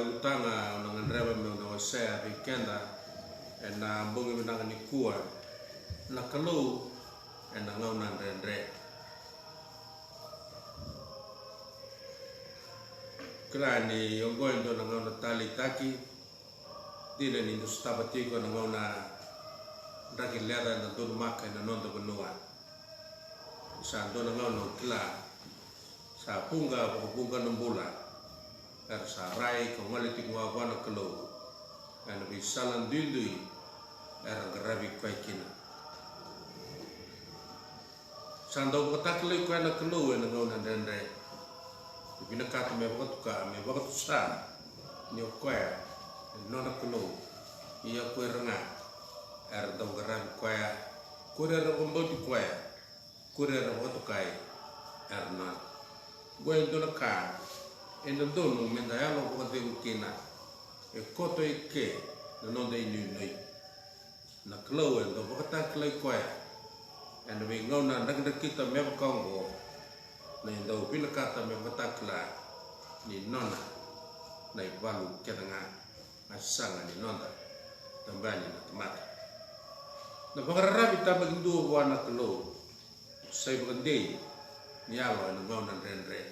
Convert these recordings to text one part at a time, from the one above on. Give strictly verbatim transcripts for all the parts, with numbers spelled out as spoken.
Ulutaga au na gadreva meu na wasea vei keda ena bogi vinaka nikua, na Kalou ena gauna dredre. Kila ni oqo e dua na gauna taleitaki, dina ni da sotava tiko na gauna draki leca ena donumaka ena noda vanua. Sa dua na gauna au kila sa vuqa vakavuqa na bula era sa rai ka gole tiko ga vua na Kalou ena veisala duidui era qaravi koya kina. Sa dau vakatakilai koya na Kalou ena gauna dredre. E vinakata me vakatuka, me vakatusa ni o koya e nona Kalou. Ia ko ira ga era dau qaravi koya, ko ira era vakabauti koya, ko ira era vakatokai era nona. Oqo e dua na ka e dodonu me da yalo vakacegu kina. E koto eke na noda inuinui. Na Kalou e dau vakatakilai koya ena veigauna drakidrakita me vaka oqo, na e dau vinakata me vakatakila ni nona na ivalu kece ga, a saga ni noda tabani na tamata. Na vakararavi tabakidua vua na Kalou sa ivakadei ni yalo ena gauna dredre.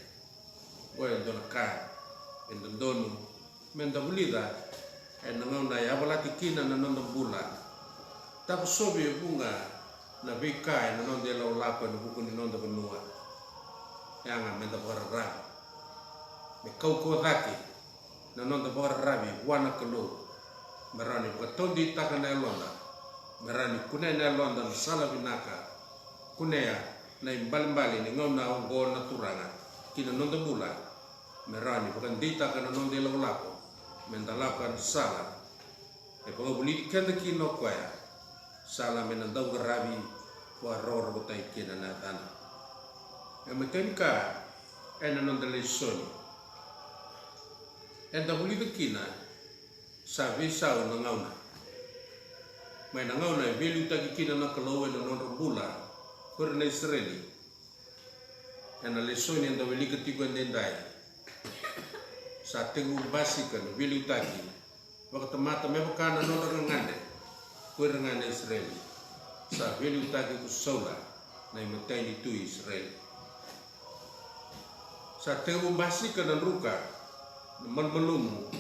Oqo e dua na ka e dodonu me da vulica ena gauna e yavalati kina na noda bula. Takosovi e vuqa na veika ena noda ilakolako ena vuku ni noda vanua. Yaga me da vakararavi, me kaukauwa cake na noda vakararavi vua na Kalou, me rawa ni vakataudeitaka na yaloda, me rawa ni kunea na yaloda na sala vinaka. Kunea na ibalebale ni gauna oqo na Turaga ki na noda bula, me rawa ni vakadeitaka na noda ilakolako me da lako ena sala e vakavulici keda kina o koya, sala me na dau qaravi, vakarokorokotaki kina na yacana. E matai ni ka ena noda lesoni eda vulica kina, sa veisau na gauna. Mai na gauna e veiliutaki kina na Kalou ena nodra bula ko ira na Isireli, ena lesoni eda wilika tiko edaidai, sa tekivu basika na veiliutaki vakatamata me vaka na nodra gagadre ko ira ga na Isireli. Sa veiliutaki ko Saula, na imatai ni tui Isireli. Sa tekivu basika na druka, na malumalumu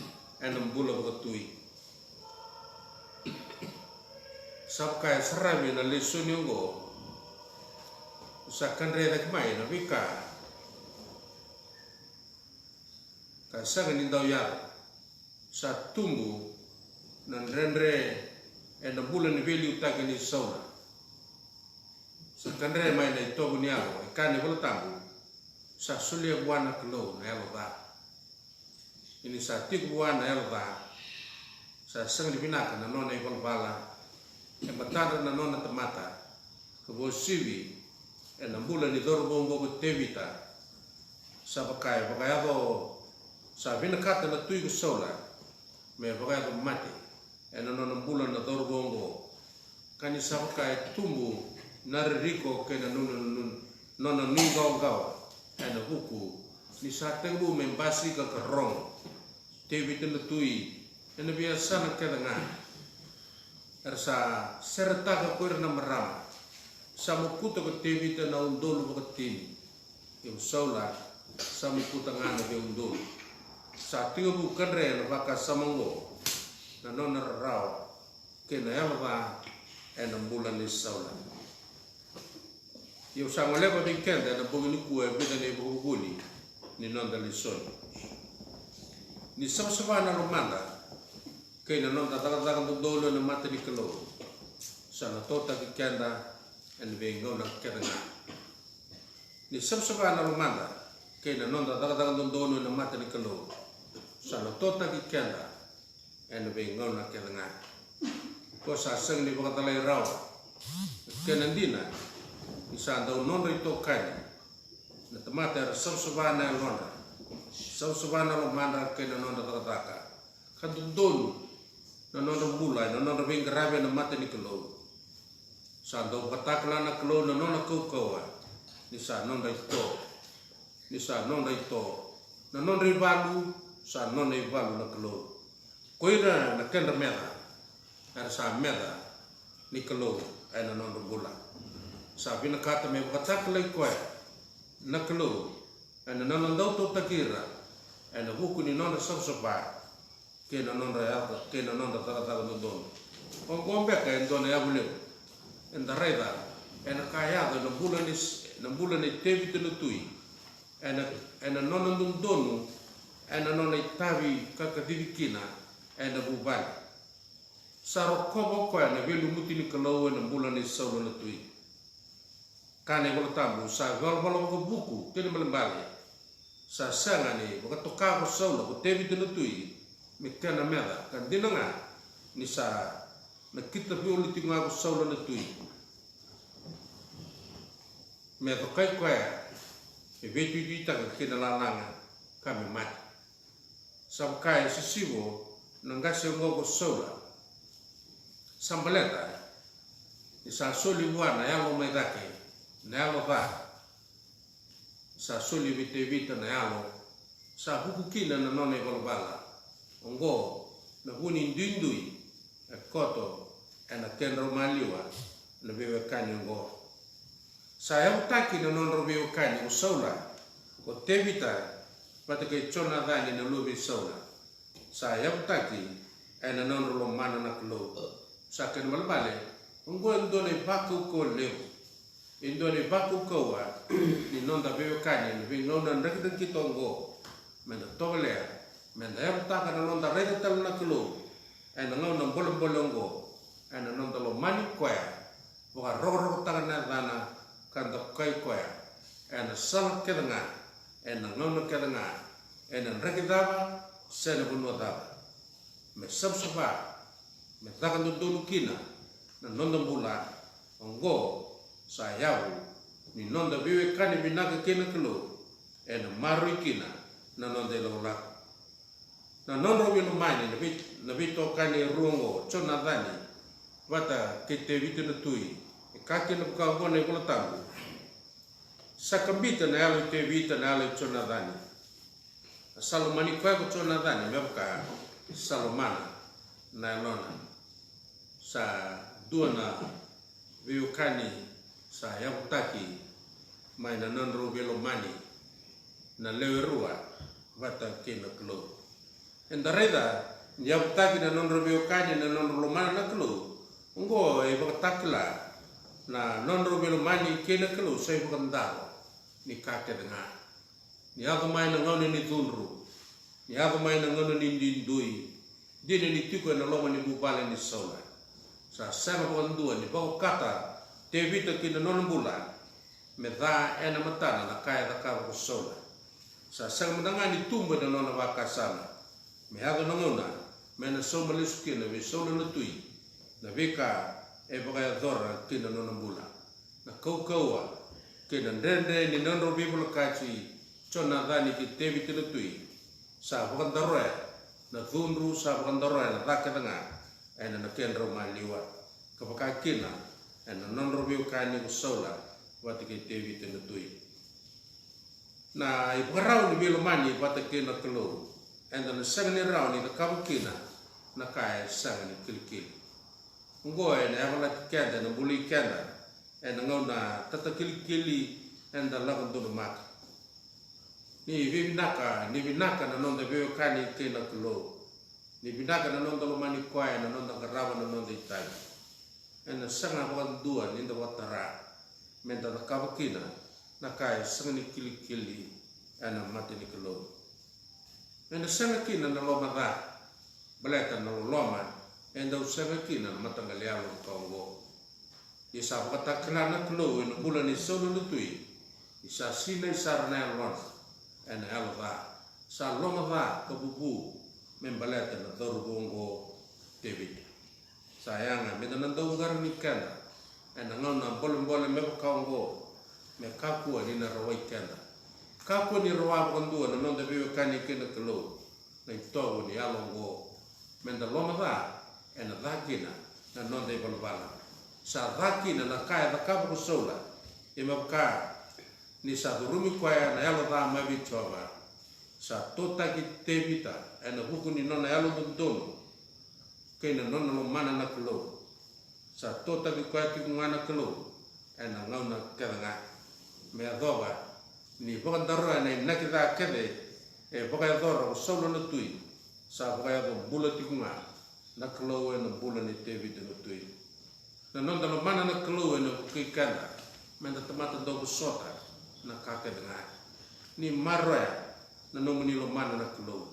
ena bula vakatui. Sa vaka e saravi ena lesoni oqo, sa kadre cake mai na veika ka sega ni dau yaco. Sa tubu na dredre ena bula ni veiliutaki nei Saula. Sa kadre mai na itovo ni yalo, e kaya na iVola Tabu, sa solia vua na Kalou na yalo ca. Ia ni sa tiko vua na yalo ca, sa sega ni vinaka na nona ivalavala e matadra na nona tamata, ka uasivi ena bula ni cauravou oqo ko Tevita. Sa vaka e vakayaco, sa vinakata na tui ko Saula me vakayaco mate ena nona bula na cauravou oqo. Ka ni sa vaka e tubu na ririko kei na nona, nona, nona nuiqawaqawa ena vuku ni sa tekivu me basika ka rogo Tevita na tui ena veiyasana kece ga. Era sa seretaka ko ira na marama. Sa mokuta ko Tevita na udolu vakatini. Ia ko Saula sa mokuta ga na veiudolu. Sa tekivu kadre ena vakasama oqo na nona rarawa kei na yalo ca ena bula nei Saula. Ia au sa goleva vei keda ena bogi nikua e vica na ivakavuvuli ni noda lesoni. Ni savasava na lomada kei na noda cakacaka dodonu ena mata ni Kalou, sa na totaki keda ena veigauna kece ga. Ni savasava na lomada kei na noda cakacaka dodonu ena mata ni Kalou, sa na totaki keda ena veigauna kece ga. Ko sa sega ni vakacalai rawa. Kena dina ni sa dau nodra itokani na tamata era savasava na yalodra, savasava na lomadra kei na nodra cakacaka, ka dodonu na nodra bula ena nodra veiqaravi ena mata ni Kalou. Sa dau vakatakila na Kalou na nona kaukauwa ni sa nodra ito, ni sa nodra ito na nodra ivalu, Sa nona ivalu na Kalou. Ko ira na kedra meca era sa meca ni Kalou ena nodra bula. Sa vinakata me vakatakilai koya na Kalou ena nona dautotaki ira ena vuku ni nodra savasava kei na nodra yaca kei na nodra cakacaka dodonu. Oqo beka e dua na yavu levu eda raica ena ka yaco ena bula ni, na bula ni Tevita na tui, ena, ena nona dodonu, ena nona itavi ka kacivi kina ena vuvale. Sa rokova o koya na veilumuti ni Kalou ena bula ni Saula na tui. Ka na iVolatabu sa valavala vakavuku kei na balebale. Sa sega ni vakatoka ko Saula ko Tevita na tui me kena meca, ka dina ga ni sa nakita voli tiko ga ko Saula na tui me cokai koya me veituituitaka kei na lalaga ka me mate. Sa vaka e sisivo na qase oqo ko Saula. Sa baleta ni sa soli vua na yalo mai cake, na yalo ca. Sa soli vei Tevita na yalo sa vuku kina na nona ivalavala. Oqo na vu ni duidui e koto ena kedrau maliwa na veiwekani oqo. Sa yavutaki na nodrau veiwekani ko Saula, ko Tevita, vata kei Jonacani na luve i Saula. Sa yavutaki ena nodrau lomana na Kalou. Sa kena balebale, oqo e dua na ivakaukauwa levu. E dua na ivakaukauwa ni noda veiwekani ena veigauna drakidrakita oqo. Meda tovolea meda yavutaka na noda raica tale na Kalou ena gauna bolebole oqo, ena noda lomani koya, vakarokorokotaka na yacana, ka dokai koya ena sala kece ga, ena gauna kece ga, ena draki cava se na vanua cava. Me savasava, me caka dodonu kina na noda bula. Oqo sa yavu ni noda veiwekani vinaka kei na Kalou, ena maroroi kina na noda ilakolako. Na nodrau veilomani na vei, na veitokani e rua oqo, Jonacani vata kei Tevita na tui. E kaya kina vaka oqo na iVolatabu: Sa kabita na yalo i Tevita na yalo i Jonacani. A sa lomani koya ko Jonacani me vaka sa lomana na yalona. Sa dua na veiwekani sa yavutaki mai na nodrau veilomani na lewe rua vata kei na Kalou. Eda raica ni yavutaki na nodrau veiwekani na nodrau lomana na Kalou. Oqo e vakatakila na nodrau veilomani kei na Kalou sa ivakadaro ni ka kece ga. Ni yaco mai na gauna ni cudru, ni yaco mai na gauna ni duidui, dina ni tiko ena loma ni vuvale ni Saula. Sa sega vakadua ni vakaokata Tevita ki na nona bula me ca ena matana na ka e cakava ko Saula. Sa sega mada ga ni tubu ena nona vakasama me yaco na gauna me na sauma lesu kina vei Saula na tui na veika e vakayacora ki na nona bula. Na kaukauwa kei na dredre ni nodrau veivolekati Jonacani kei Tevita na tui sa vakadaroya na cudru, sa vakadaroya na ca kece ga ena na kedrau maliwa, ka vaka kina ena nodrau veiwekani ko Saula vata kei Tevita na tui. Na ivakarau ni veilomani vata kei na Kalou, eda na sega ni rawa ni cakava kina na ka e sega ni kilikili. Oqo ena yavalati keda, ena bulai keda ena gauna tatakilikili eda lako donumaka. Ni veivinaka, ni vinaka na noda veiwekani kei na Kalou. Ni vinaka na noda lomani koya ena noda qarava na noda itavi. Ena sega vakadua ni da vakatara me da cakava kina na ka e sega ni kilikili ena mata ni Kalou. Ena sega kina na loma ca, baleta na loloma e dau sega kina na mataqali yalo ka oqo. Ia sa vakatakila na Kalou ena bula nei Saula na tui ni sa sinai sara na yalona ena yalo ca. Sa loma ca ka vuvu me baleta na cauravou oqo, Tevita. Sa yaga me da na dau qarani keda ena gauna bolebole me vaka oqo, me kakua ni na rawai keda. Kakua ni rawa vakadua na noda veiwekani kei na Kalou na itovo ni yalo oqo. Me da loma ca ena ca kina na noda ivalavala. Sa ca kina na ka e cakava ko Saula, ia me vaka ni sa curumi koya na yalo ca mai vei Jiova. Sa totaki Tevita ena vuku ni nona yalododonu kei na nona lomana na Kalou. Sa totaki koya tiko ga na Kalou ena gauna kece ga. Me yacova ni vakadaroya na inaki ca kece e vakayacora ko Saula na tui, sa vakayaco bula tiko ga na Kalou ena bula nei Tevita na tui. Na noda lomana na Kalou ena vukei keda meda tamata dau vosota na ka kece ga. Ni maroroya na nomuni lomana na Kalou.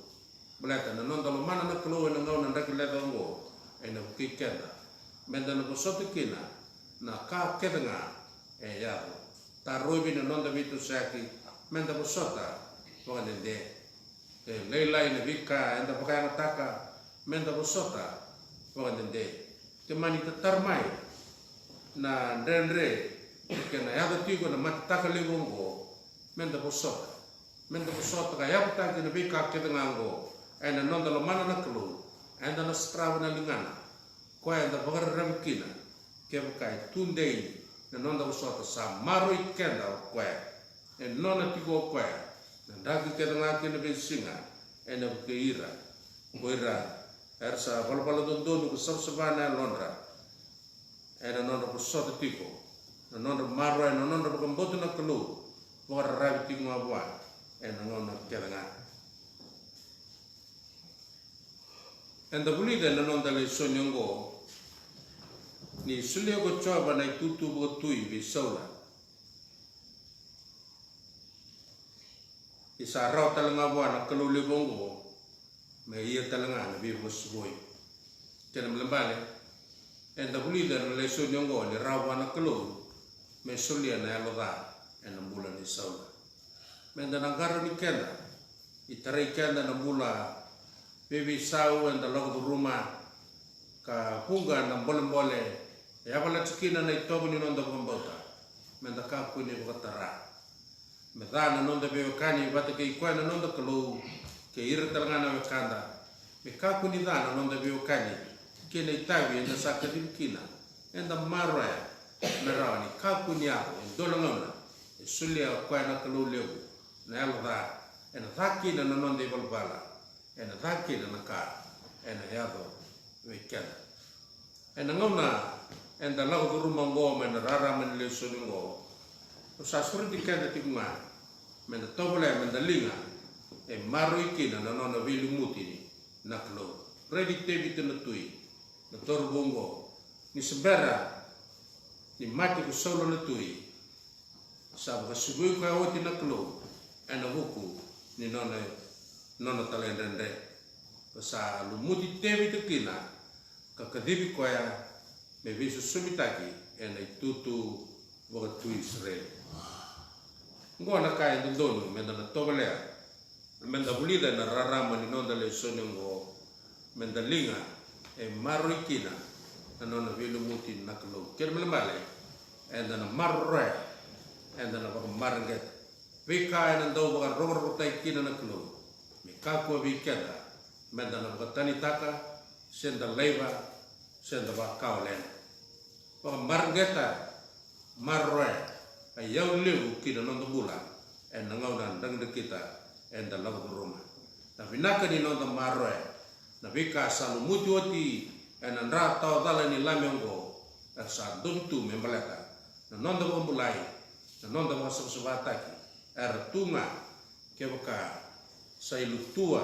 Baleta na noda lomana na Kalou ena gauna draki leca oqo ena vukei keda meda na vosota kina na ka kece ga e yaco. Tarovi na noda veitosoyaki meda vosota vakadede. E lailai na veika eda vakayagataka meda vosota vakadede. Ke mani tatara mai na dredre ke na yaco tiko na matataka levu oqo, meda vosota. Meda vosota ka yavutaki na veika kece ga oqo ena noda lomana na Kalou. Eda na sadrava na ligana, koya eda vakararavi kina. Kevaka e tudei na noda vosota, sa maroroi keda o koya. E nona tiko o koya na draki kece ga kei na veisiga ena vukei ira. Ko ira era sa valavala dodonu ka savasava na yalodra ena nodra vosota tiko na nodra maroroya na nodra vakabauta na Kalou, vakararavi tiko ga vua ena gauna kece ga. Eda vulica ena noda lesoni oqo ni solia ko Jiova na itutu vakatui vei Saula. Ni sa rawa tale ga vua na Kalou levu oqo me ia tale ga na veivakasivoi. Kena ibalebale, eda vulica ena lesoni oqo ni rawa vua na Kalou me solia na yalo ca ena bula nei Saula. Meda na qarauni keda, ni tarai keda na bula veiveisau eda lako curuma, ka vuqa na bolebole e yavalati kina na itovo ni noda vakabauta. Meda kakua ni vakatara. Me ca na noda veiwekani vata kei koya na noda Kalou, kei ira tale ga na wekada. Me kakua ni ca na noda veiwekani kei na itavi eda sa kacivi kina. Eda maroroya me rawa ni kakua ni yaco e dua na gauna e solia o koya na Kalou levu na yalo ca, ena ca kina na noda ivalavala, ena ca kina na ka ena yaco vei keda. Ena gauna eda lako curuma oqo mai na rarama ni lesoni oqo, au sa sureti keda tiko ga meda tovolea meda liga e maroroi kina na nona veilumuti na Kalou. Raici Tevita na tui, na toro vou oqo, ni se bera ni mate ko Saula na tui, sa vakasivui koya oti na Kalou ena vuku ni nona, nona talaidredre. Ka sa lumuti Tevita kina ka kacivi koya me veisosomitaki ena itutu vakatui Isireli. Oqo na ka e dodonu meda na tovolea meda vulica ena rarama ni noda lesoni oqo, meda liga e maroroi kina na nona veilumuti na Kalou. Kena ibalebale, eda na maroroya, eda na vakamareqeta veika ena dau vakarokorokotaki kina na Kalou. Me kakua vei keda meda na vakatanitaka, se da laiva, se da vakawalena. Vakamareqeta, maroroya a iyau levu ki na noda bula ena gauna dragidrakita eda lako curuma. Na vinaka ni noda maroroya na veika sa lumuti oti ena dra tawacala ni Lami oqo, era sa dovi tu me baleta na noda vakabulai, na noda vakasavasavataki. Era tu ga kevaka sa ilutua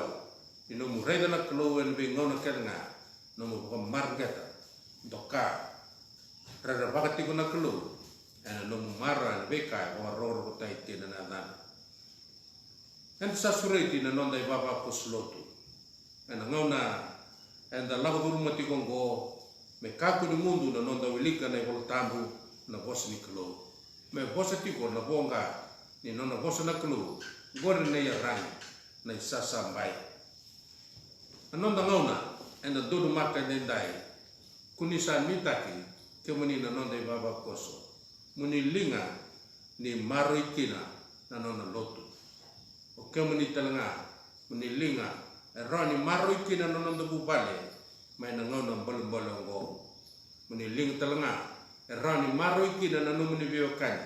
ni nomu raica na Kalou ena veigauna kece ga, nomu vakamareqeta, doka, rerevaka tiko na Kalou ena nomu maroroya na veika e vakarokorokotaki kina na yacana. Eda sa sureti na noda ivavakoso lotu ena gauna eda lako curuma tiko oqo, me kakua ni mudu na noda wilika na iVola Tabu, na vosa ni Kalou. Me vosa tiko na voqa ni nona vosa na Kalou, oqori na iyaragi, na isasabai. Na noda gauna eda donumaka edaidai, ko ni sa nuitaki, kemuni na noda ivavakoso, mo ni liga ni maroroi kina na nona lotu. O kemuni tale ga, mo ni liga e rawa ni maroroi kina na noda vuvale mai na gauna bolebole oqo. Mo ni liga tale ga e rawa ni maroroi kina na nomuni veiwekani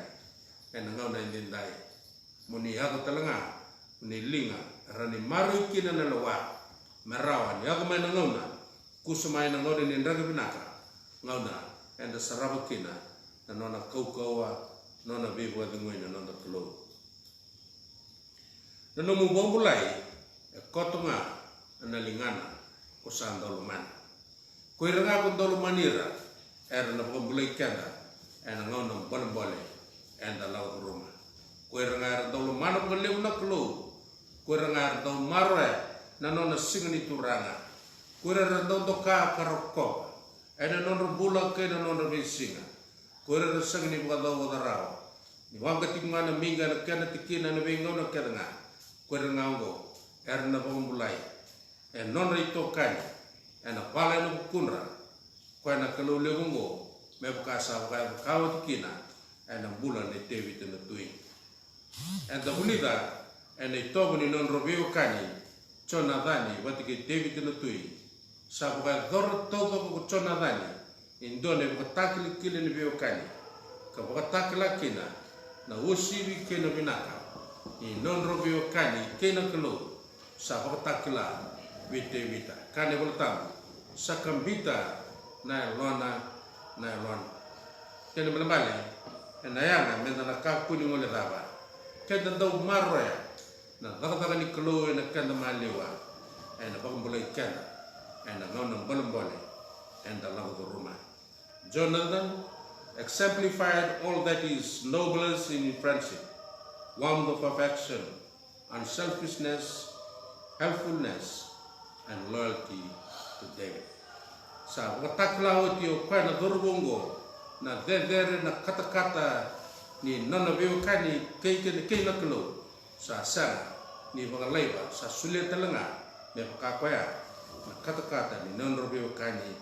ena gauna edaidai. Mo ni yaco tale ga ni liga, e rawa ni maroroi kina na lewa, me rawa ni yaco mai na gauna, kusa mai na gauna ni draki vinaka, gauna eda sarava kina na nona kaukauwa, nona veivakacegui na noda Kalou. Na nomu vakabulai e koto ga ena ligana ko sa dau lomana. Ko ira ga ko dau lomani ira, era na vakabulai keda ena gauna bolebole eda lako curuma. Ko ira ga era dau lomana vakalevu na Kalou, ko ira ga era dau maroroya na nona siga ni Turaga, ko ira era dau doka ka rokova ena nodra bula kei na nodra veisiga, ko ira era sega ni vakacauoca rawa, ni waqa tiko ga na miqa ena kena tikina ena veigauna kece ga, ko ira ga oqo era na vakabulai e nodra itokani ena vala ena vukudra, koya na Kalou levu oqo, me vaka sa vakayacora oti kina ena bula nei Tevita na tui. Eda vulica ena itovo ni nodra veiwekani Jonacani vata kei Tevita na tui. Sa vakayacora taucoko ko Jonacani e dua na ivakatakilakila ni veiwekani, ka vakatakila kina na uasivi kei na vinaka ni nodra veiwekani kei na Kalou. Sa vakatakila vei Tevita, kaya na iVolatabu, sa kabita na yalona, na yalona. Kena ibalebale, ena yaga meda na kakua ni guilecava, keda dau maroroya na cakacaka ni Kalou ena keda maliwa, ena vakabulai keda ena gauna bolebole eda lako curuma. Jonathan exemplified all that is noblest in friendship: warmth of affection, unselfishness, helpfulness, and loyalty to David. Sa vakatakila oti o koya na cauravou oqo na cecere, na katakata ni nona veiwekani kei, kei, kei na Kalou. Sa sega ni vakalaiva, sa solia tale ga me vaka koya na katakata ni nodra veiwekani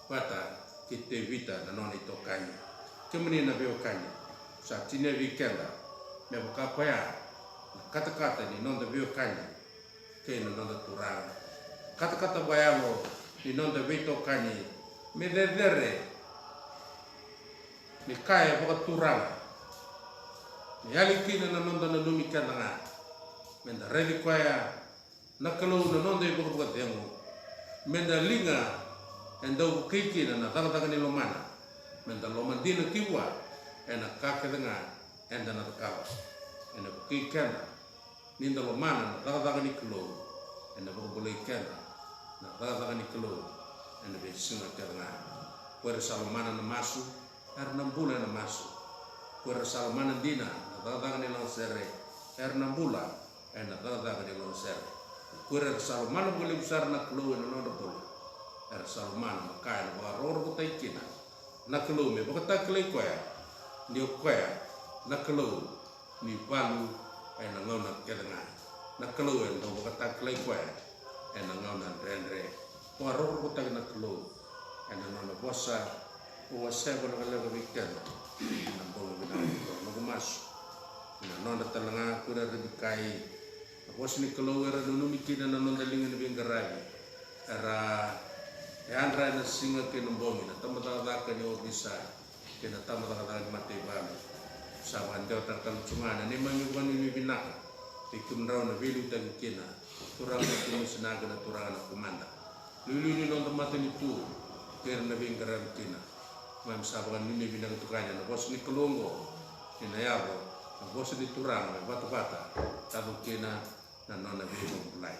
vata kei Tevita na nona itokani. Kemuni na veiwekani, sa tinia vei keda me vaka koya na katakata ni noda veiwekani kei na noda Turaga. Katakata vakayalo ni noda veitokani me cecere, me kaya vakaturaga, me yali kina na noda nanumi keda ga, meda raici koya na Kalou na noda ivakavakacegu, meda liga e dau vukei kina na cakacaka ni lomana, meda loma dina ki vua ena ka kece ga eda na cakava. Ena vukei keda ni da lomana na cakacaka ni Kalou, ena vakabulai keda na cakacaka ni Kalou ena veisiga kece ga. Ko ira sa lomana na masu, era na bula ena masu. Ko ira sa lomana dina na cakacaka ni lagasere, era na bula ena cakacaka ni lagasere. Ko ira era sa lomana vakalevu sara na Kalou ena nodra bula, era sa lomana na ka ena vakarokorokotaki kina na Kalou me vakatakilai koya ni o koya na Kalou ni valu ena gauna kece ga. Na Kalou e dau vakatakilai koya ena gauna dredre. Vakarokorokotaki na Kalou ena nona vosa. Au wasea vakalekaleka vei keda ena bogi vinaka nikua. Noqu masu ena nodra tale ga ko ira era bikai na vosa ni Kalou, era nanumi kina na noda liga ni veiqaravi, era yadra ena siga kei na bogi na tabacakacaka ni ovisa kei na tabacakacaka ni mataivalu. Sa vakadewataka tale tu ga na neimami vakanuinui vinaka vei kemudrau na veiliutaki kina, turaga na komisina kei na turaga na komada. Liuliu ni noda matanitu, kei ira na veiqaravi kina. Keimami sa vakanuinui vinaka tu ga yani ena vosa ni Kalou oqo, ni na yaco na vosa ni Turaga me vatavata, yaco kina na nona veivakabulai.